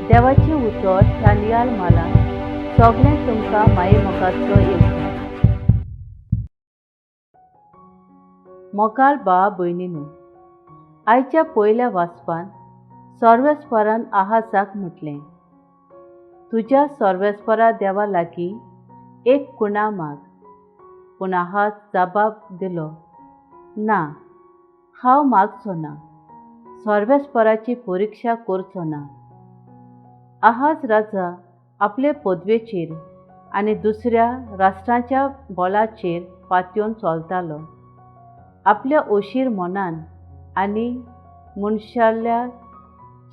देवाचें उतर ह्या नियाळ मालान सगळें तुमकां माये मोगाचो येवकार. मोगाळ भावा भयणीनू, आयच्या पयल्या वाचपान सर्वेस्परान आहाजाक म्हटलें, तुज्या सर्वेस्परा देवा लागीं एक कुणा माग. पूण आहाज जबाब दिलो, ना, हांव मागचो ना, सर्वेस्पराची परिक्षा करचो ना. आहाज राजा आपले पदवेचेर आनी दुसऱ्या राष्ट्रांच्या बळाचेर पातयेवन चलतालो. आपल्या अशीर मनान आनी मनशाल्या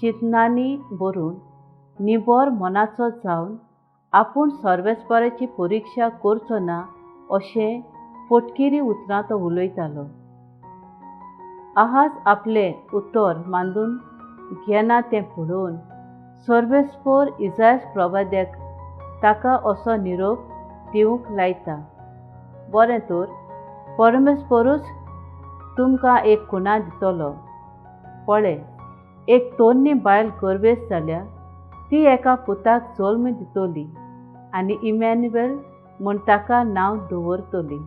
चिंतनांनी भरून निबर मनाचो जावन आपूण सर्वेस्पराची परिक्षा करचो ना अशें फटकिरी उतरां तो उलयतालो. आहाज आपलें उतर मांदून घेना तें पळोवन सर्वेस्पर इजायस प्रवाद्याक ताका असो निरोप दिवंक लायता, बरें तर परमेस्परूच तुमकां एक खुणा दितलो. पळय, एक तोन्नी बायल गर्भेस्त जाल्या, ती एका पुताक जल्म दितली आनी इमॅन्युएल म्हूण ताका नांव दवरतली.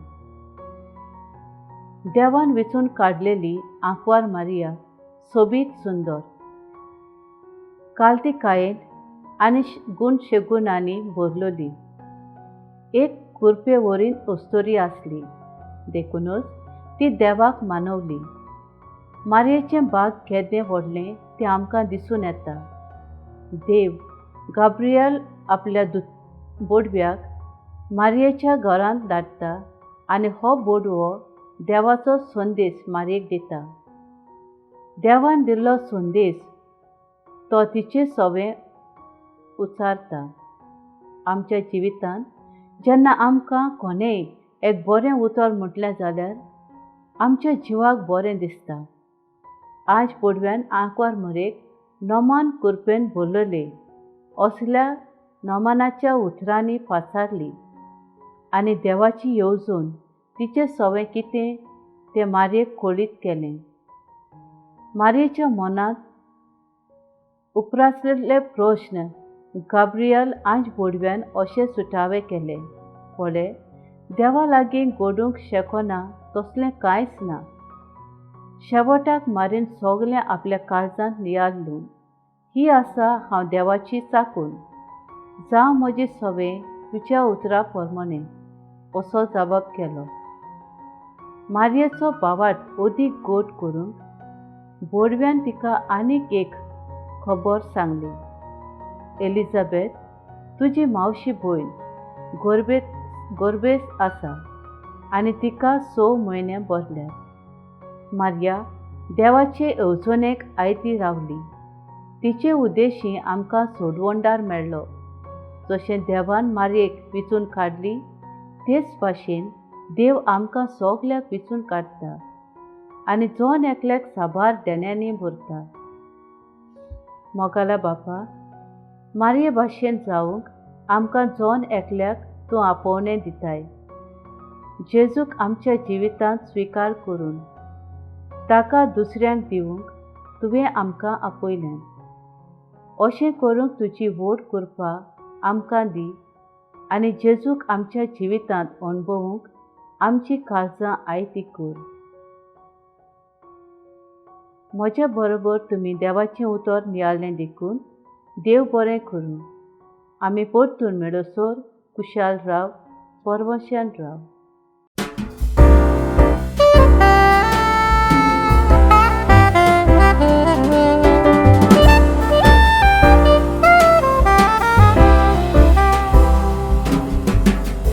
देवान वेंचून काडलेली आंकवार मारिया सोबीत सुंदर, कालतिकायेंत आनी गूण शेगुणांनी भरलेली, एक कुरपे वरीन अस्तुरी आसली, देखूनच ती देवाक मानवली. मारयेचें भाग केदें व्हडलें तें आमकां दिसून येता. देव गाब्रियल आपल्या बोडव्याक मारयेच्या घरांत धाडटा आनी हो बोडवो देवाचो संदेश मारयेक दिता. देवान दिल्लो संदेश तो तिचे सवें उचारता. आमच्या जिवितांत जेन्ना आमकां कोणेंय एक बरें उतर म्हटलें जाल्यार आमच्या जिवाक बरें दिसता. आज बोडव्यान आंकवार मरेक नमान कुरपेन भरलेले असल्या नमानाच्या उतरांनी पाचारली आनी देवाची येवजण तिचें सवें कितें तें मारयेक कळीत केलें. मारयेच्या मनांत उपरासलेले प्रश्न गाब्रियल आंज बोडव्यान अशे सुटावे केले, पळय, देवा लागीं घडूंक शकना तसलें कांयच ना. शेवटाक मारीन सगळें आपल्या काळजांत नियाळून, ही आसा हांव देवाची चाकून, जावं म्हजी सवें तुज्या उतरा प्रमाणें, असो जबाब केलो. मारयेचो भावार्थ अदीक गोड करूंक बोडव्यान तिका आनीक एक खबर सांगली, एलिझाबेथ तुजी मावशी भयण गर्भेस्त आसा आनी तिका 6 म्हयने भरल्यात. मारिया देवाचे येवजणेक आयती रावली. तिचे उद्देशी आमकां सोडवणदार मेळ्ळो. जशें देवान मारयेक वेंचून काडली तेच भाशेन देव आमकां सगल्याक वेंचून काडटा आनी जण एकल्याक साबार देण्यांनी भरता. मोगाला बापा, मारये भाशेन जावंक आमकां जण एकल्याक तूं आपोवणें दिताय. जेजूक आमच्या जिवितांत स्विकार करून ताका दुसऱ्यांक दिवंक तुवें आमकां आपयलें. अशें करूंक तुजी व्हड कृपा आमकां दी आनी जेजूक आमच्या जिवितांत अणभवूंक आमची काळजां आयती कर. म्हज्या बरोबर तुमी देवाचें उतर नियाळ्ळें देखून देव बरें करूं. आमी परतून मेळसर कुशाल राव, परवशान राव.